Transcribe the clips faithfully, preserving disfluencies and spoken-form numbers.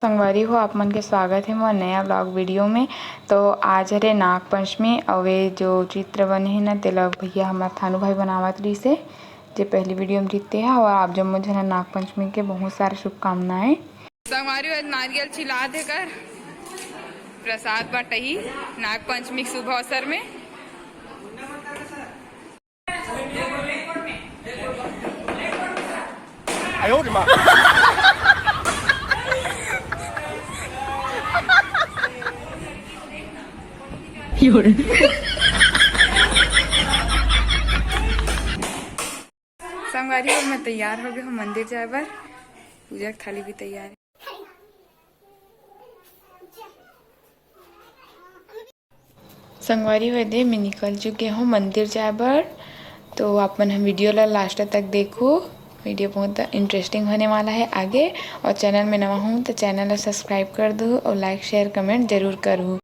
संगवारी हो, आप मन के स्वागत हे मोर नया vlog video में। तो आज हरे नाग पंचमी, अउ ये जो चित्र बने हे ना, तेला भैया हमर थानू भाई बनावत रहिस हे, जे पहली video में रहिते हे। अउ आप जम्मो झन ला नाग पंचमी के बहुत सारे शुभकामनाएं। संगवारी हो, नारियल चिलात हे कर प्रसाद बटही नाग पंचमी के शुभ अवसर में। संगवारी हो, मैं तैयार हो गए हूँ मंदिर जाए बर। पूजा के थाली भी तैयार है। संगवारी हो, दे मैं निकल चुके हूँ मंदिर जाए बर। तो आप मन ह video ला last तक देखो, video बहुत interesting होने वाला है आगे। और channel में नवा हूँ तो channel ला subscribe कर दो और like, share, comment जरूर करो।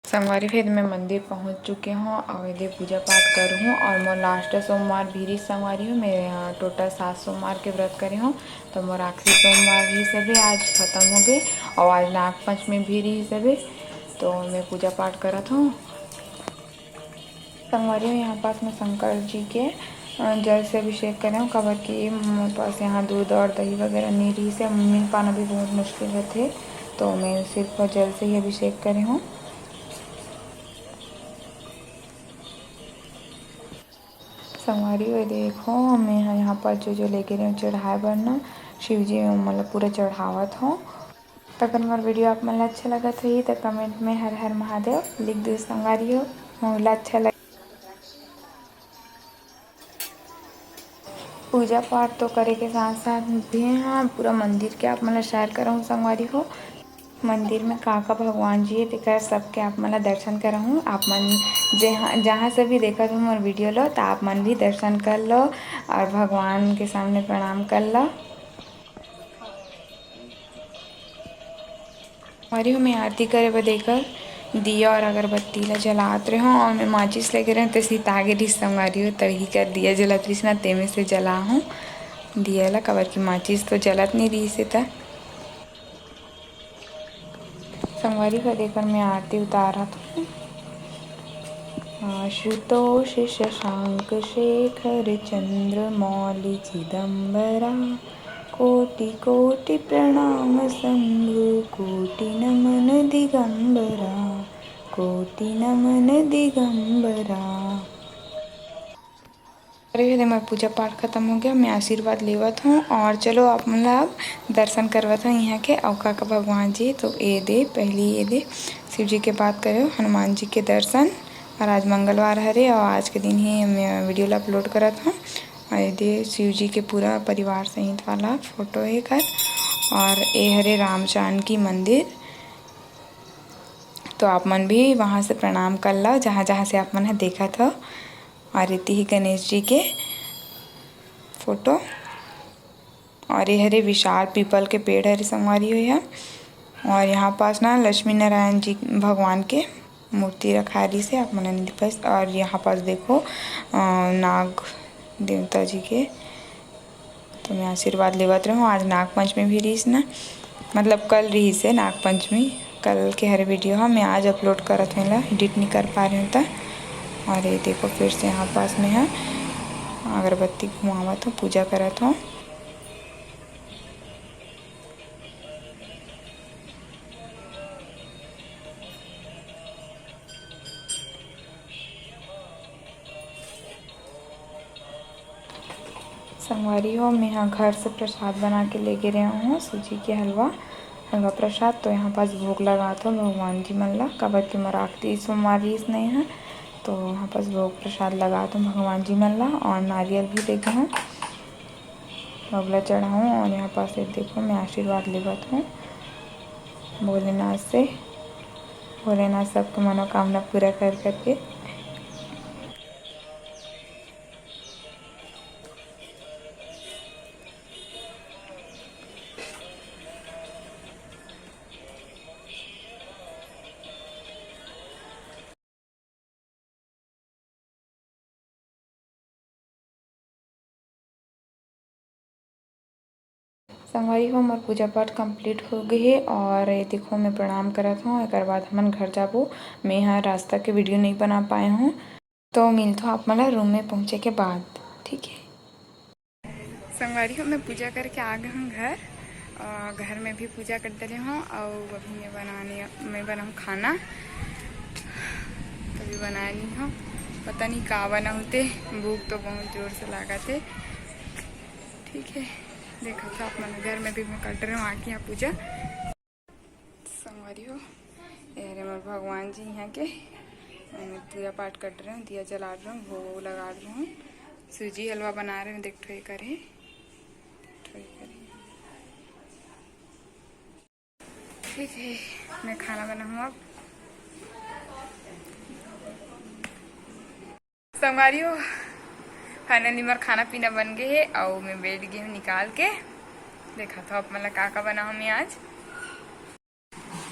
संगवारी हो, मैं मंदिर पहुँच चुके हूँ और एदे पूजा पाठ कर हूँ। और मोर last सोमवार भी रहिस संगवारी हो, मैं, अ, total सात सोमवार के व्रत करे हूँ। तो मोर आखिरी सोमवार भी सभी आज खत्म हो गए और आज नाग पंचमी भी रहिस सभी। तो मैं पूजा पाठ करत हूँ। संगवारी हो, यहाँ पास मैं शंकर जी के, अ, जल से अभिषेक करे हूँ, काबर कि मोर पास यहाँ दूध और दही वगैरह नहीं रहिस हे, मिल पाना भी बहुत मुश्किल रहते, तो मैं सिर्फ जल से ही अभिषेक करे हूँ। संगवारी हो, देखो, मैं ह यहाँ पर जो जो लेके रहे हूँ चढ़ाए बर ना, शिव जी में मतलब पूरा चढ़ावत हूँ। तो अगर मोर video आप मन ला अच्छा लगत होही, तो comment में हर हर महादेव लिख दो संगवारी हो, मोला अच्छा लग। पूजा पाठ तो करे के साथ साथ भी हाँ, पूरा मंदिर के आप मन ला share करहूँ संगवारी हो। मंदिर में का का भगवान जी हे, तेकर सबके आप मन ला दर्शन करहूँ। आप मन जहाँ, जहाँ से भी देखत हो मोर video लो, तो आप मन भी दर्शन कर लो और भगवान के सामने प्रणाम कर लो। संगवारी हो, मैं आरती करे बर देकर दिया और अगरबत्ती ला जलात रहे हूँ और मैं माचिस लेके रहे हूँ, तो सीता आगे रहिस संगवारी हो, तभी कर दिया जलत रहिस ना, तेमे से जला हूँ दिया ला, काबर कि माचिस तो जलत नहीं रहिस हे त। संगवारी हो, देकर मैं आरती उतारत हूँ। आशुतोष शशांक शेखर चंद्र मौलि चिदंबरा, कोटि कोटि प्रणाम शंभु कोटि नमन दिगंबरा, कोटि नमन दिगंबरा। अरे, ये दे, मैं पूजा पाठ खत्म हो गया, मैं आशीर्वाद लेवत हूँ। और चलो, आप मन ला अब दर्शन करवत हूँ यहाँ के अउ का का भगवान जी। तो ये दे, पहली ये दे, शिव जी के बात करे, हनुमान जी के दर्शन। और आज मंगलवार हरे और आज के दिन ही मैं video ला upload करत हूँ। और ये दे, शिव जी के पूरा परिवार सहित वाला photo है एकर। और ये हरे राम जानकी मंदिर। तो आप मन भी वहाँ से प्रणाम कर लो, जहाँ जहाँ से आप मन ह देखत हो। और इति ही गणेश जी के photo। और ये हरे विशाल पीपल के पेड़ हरे संगवारी हो यहाँ। और यहाँ पास ना लक्ष्मी नारायण जी भगवान के मूर्ति रखा रहिस हे, आप मन नहीं देख पाइस। और यहाँ पास देखो, अ, नाग देवता जी के तो मैं आशीर्वाद लेवत रहूँ। आज नाग पंचमी भी रहिस ना, मतलब कल रहिस हे नाग पंचमी, कल के हर video ह मैं आज upload करत हूँ, एला edit नहीं कर पा रही हूँ त। और ये देखो फिर से यहाँ पास में है अगरबत्ती घुमावत हूँ, पूजा करत हूँ। संगवारी हो, मैं हा घर से प्रसाद बना के लेगे रहे हूँ, सूजी के हलवा, हलवा प्रसाद। तो यहाँ पास भोग लगात हो भगवान जी मन ला, काबर के मोर आखिरी सोमवार रिहिस नहीं है, तो यहाँ पास भोग प्रसाद लगात हो भगवान जी मन ला। और नारियल भी लेगे हूँ, भोग ला चढ़ाऊँ। और यहाँ पास ये देखो, मैं आशीर्वाद लेवत हूँ भोलेनाथ से, भोलेनाथ सबके मनोकामना पूरा कर करके। संगवारी हो, मोर पूजा पाठ complete हो गए हे और ये देखो, मैं प्रणाम करत हूँ। एक बाद हमन घर जाबो। मैं यहाँ रास्ता के video नहीं बना पाए हूँ, तो मिलथो आप मन ला room में पहुँचे के बाद, ठीक है। संगवारी हो, मैं पूजा करके आ गए हूँ घर। अ, घर में भी पूजा कर डरे हूँ और अभी मैं बनाने, मैं बनाऊँ खाना, तभी बना ली हूँ। पता नहीं का बनाऊँ ते, भूख तो बहुत जोर से लागत हे। ठीक है, देखो तो आप मन, घर में भी मैं कर डरे हूँ आके यहाँ पूजा। संगवारी हो, ये हरे मोर भगवान जी यहाँ के, मैं पूजा पाठ कर रहे हूँ, दिया जला रहे हूँ, भोग लगा रहे हूँ, सूजी हलवा बना रहे हूँ। देख ठोई करे, देख ठोई करे। ठीक है, मैं खाना बनाऊँ अब। संगवारी हो, finally मोर खाना पीना बन गए हे और मैं बैठ गई हूँ निकाल के। देखा था आप मन ला का का बना हूँ मैं आज।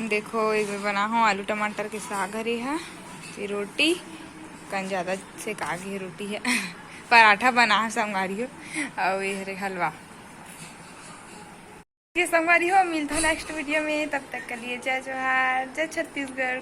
देखो, ये मैं बना हूँ आलू टमाटर के साग हरे हा, फिर रोटी, कन ज़्यादा से का गे रोटी है पराठा बना है संगवारी हो, और ये हरे हलवा। ये संगवारी हो, मिलता हूँ next video में, तब तक के लिए जय जोहार, जय छत्तीसगढ़।